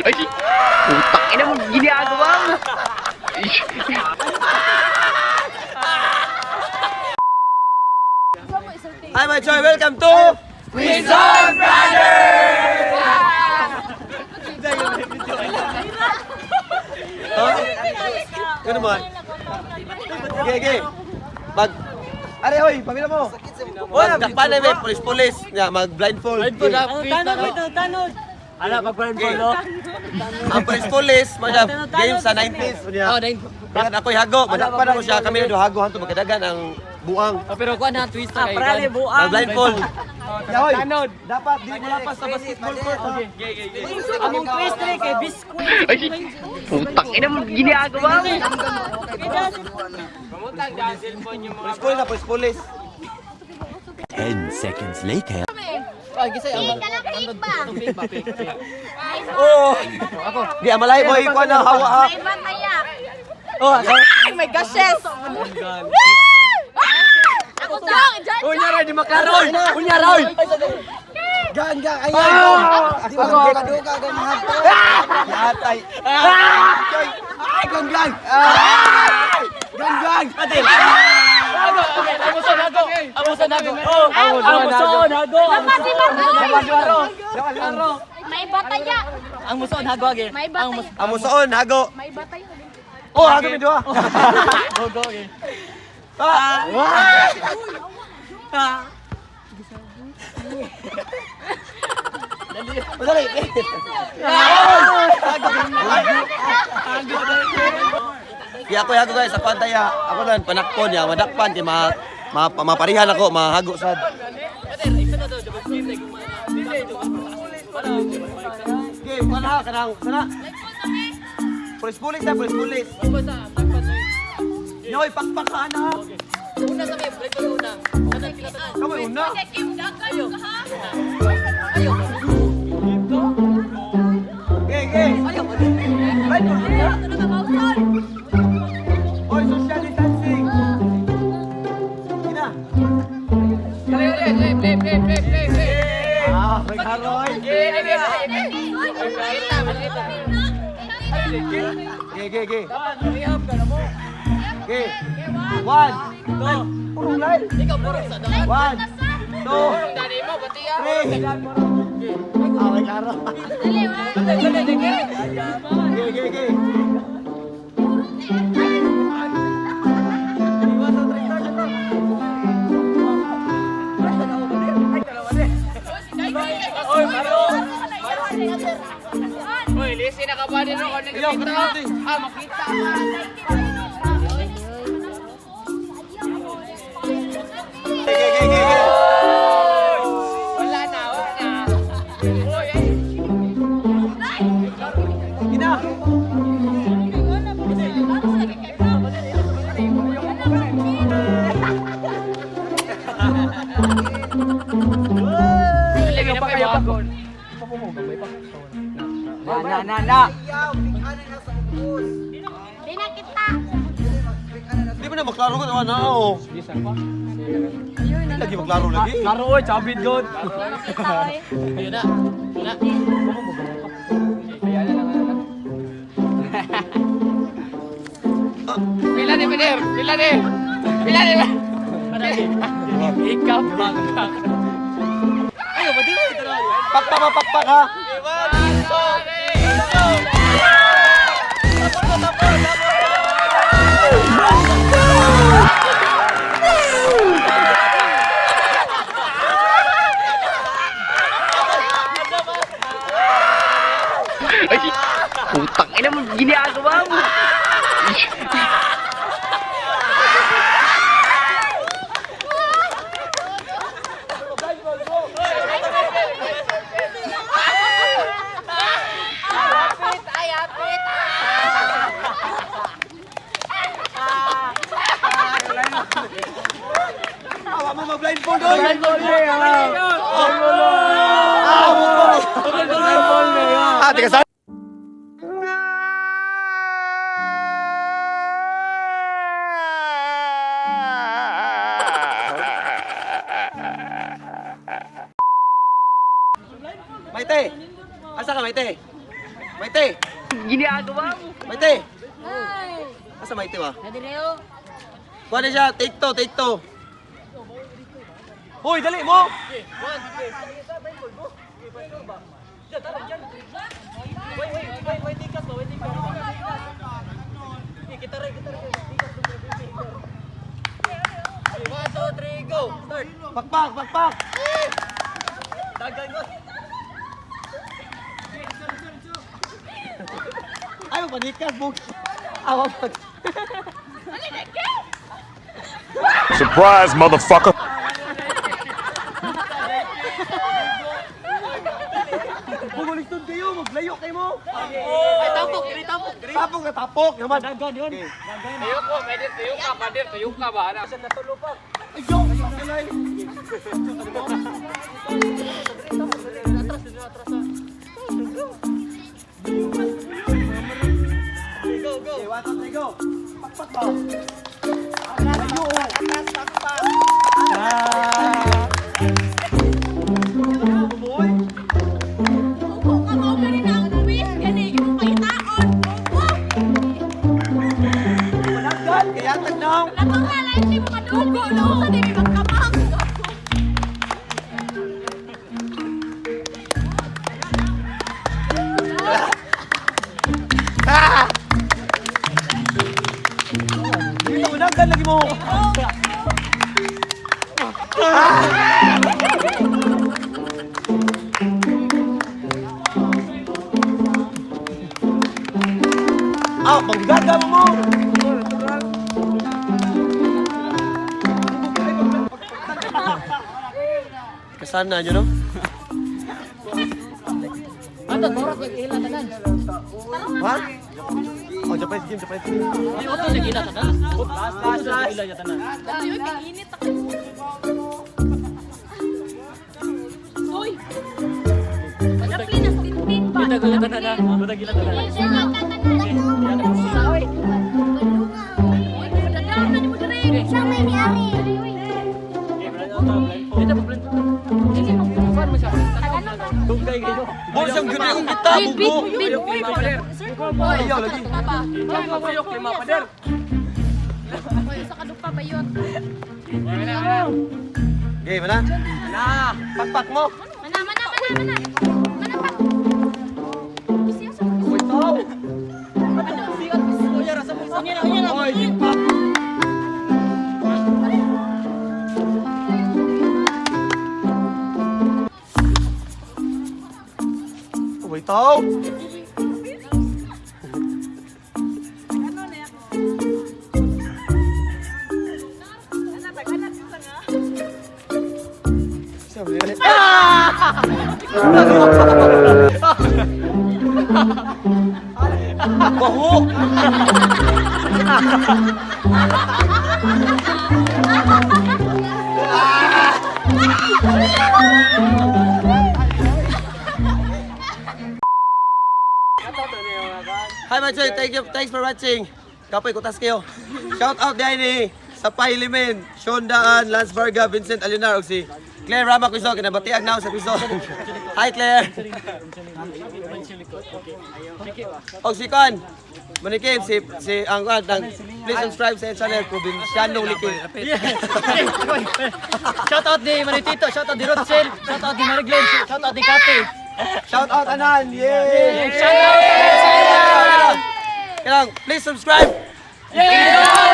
Ay, putang ina mo, ginagawa mo. Hi, my choy! Welcome to Quezon Brothers! Huh? Ano mo? Okay, okay. Mag... Are, hoy, pamila mo. Magdakpan na may pulis-pulis. Nga, mag-blindfold. Blindfold, ah. Tanod, tanod. Ala, pag-blindfold, no? Ang pulis-pulis, mga game sa 90s. Oh, nine. Kaya ako'y hago, madakpan ako siya. Kami na hago, hanto magkadagan ang buang. Oh, pero kuan na twist na kayo. Prale, buang. Mag-blindfold. Yahoy, Tanod. dapat di mo lapas sa basketball court. Ha? Among twist rin kay biskwit. Ay, putang ina mo, ginagawa mo. Pulis-pulis na, pulis-pulis. 10 seconds later. Ah, gisay ang Cake ba? Fake ba, fake, fake. Oo. Di amalay boy, kuan na hawa ha. May bataya. Oh, ako. Ay, my gosh, yes! Ako sa... Unya ra di maklaro. Unya ra. Oy. Gan, gan, ayan. Di ba duga gan mahapon? Yatay. Ay, gan, gan. Ay! Gan, gan. Patay. Hago, okay, amuson hago. Amuson hago. Oh, amuson hago. Aro. May bataya. Amuson hago age. May bataya. Amusoon, hago. May bataya. Oh, hago mi duha. Go, go, okay. Ah. Madali. Di ako hago guys, ako antaya. Ako nan panakpon ya, madakpan kay ma, ma maparihan ako, mahago sad. Okay, wala kanang sana. Pulis pulis na, pulis pulis. Yoy, pakpak ka na. Una sa may break una. Kamu una. Okay, okay. Oy, social distancing. Ina. Play, play, play, play, play, play. Ah, may karoy. Okay, okay, okay. Okay. One, two, purong line. Ikaw puro sa daan. One, two, Dali mo, pati ya. three. Ah, may karoy. Okay, okay, okay. Oy, lisi na ka ba din ako Ayaw, kanang Ah, makita. Okay, okay, okay, okay. Wala na, wala na. Oy, ay. Ina. Lagi na pa kayo pa. Na, na, na. Pinakita. Di ba na maklaro ko na oh. Lagi maklaro lagi. Klaro oy, chabit god. Ayun na. Na. Kaya na lang, na lang. Pila ni Peter, pila ni. Pila ni. Ikaw bangka. Pakpak ha, pakpak ha. Ay, putang ina mo, ginagawa mo. Awa mo mag-blindfold oy. Blindfold Ah, teka saan? Maite! Asa ka, Maite? Maite! Ginagawa mo. Maite! Asa Maite ba? Kuha na siya, take two, take two. Hoy, dali mo! One, two, three, go! Start! Pakpak, pakpak! Dagan ko! Ay, panikas, bug. Awa pag. Surprise, motherfucker. Buguligtod kayo, maglayo kayo mo. Ay, tapok! Dili tapok! Dili! Tapok na tapok naman. Dagan yun! Tayo ko, pwede tayo ka, pader, tayo ka ba? Ana? Ay, yo! Ay, Go, go! Okay, one, two, three, go. Pakpak ba? Layo. Ah. Bumoy. Upo ka mo gani na ang quiz gani imong pangitaon. Upo. Managdan, kaya tagnaw. Natural ay si mo kadugo no sa dili magkamang. Dito, managdan lagi mo. Ah, manggaga mo. Kasana nyo, no? Ano, morat nag-ila tanan. Ha? Oh, Japanese game, Japanese game. Ay, oto nag-ila tanan. Last, last, last. Tanan. Uy, kainit ako. Uy. Malapli na sa tintin ba? Matagila tanan. Matagila tanan. Siya may ni-ari. Dito, pag-blend. Saan mo siya? Dugay kayo. Bol siyang gani akong kita, bugo. Lima pader. Ayaw lagi. Lima lima pader. Sa kadupa ba yun? Okay, mana? Na! Pakpak mo. Mana, mana, mana, mana. Mana pa? Siya sa Uy, tao. Kuya, rasa mo isa. Oy, di pa. Uy, tao. Ah! Baho! Hi Machoy, thank you, thanks for watching. Kapoy, kutas kayo. Shout out din ni sa Pailimen, Sean Daan, Lance Varga, Vincent Alinar, ug si Claire Rama Quezon, kinabatiag na ako sa Quezon. Hi Claire. Og si Kon, Manikim, si, si, ang, ang, please subscribe sa channel, Probinsyano Likim. Shout out ni Manitito, shout out ni Rothschild, shout out ni Mariglen, shout out ni Kate. Shout out Anan! Yay! Shout out! Kailang, please subscribe! Yeah!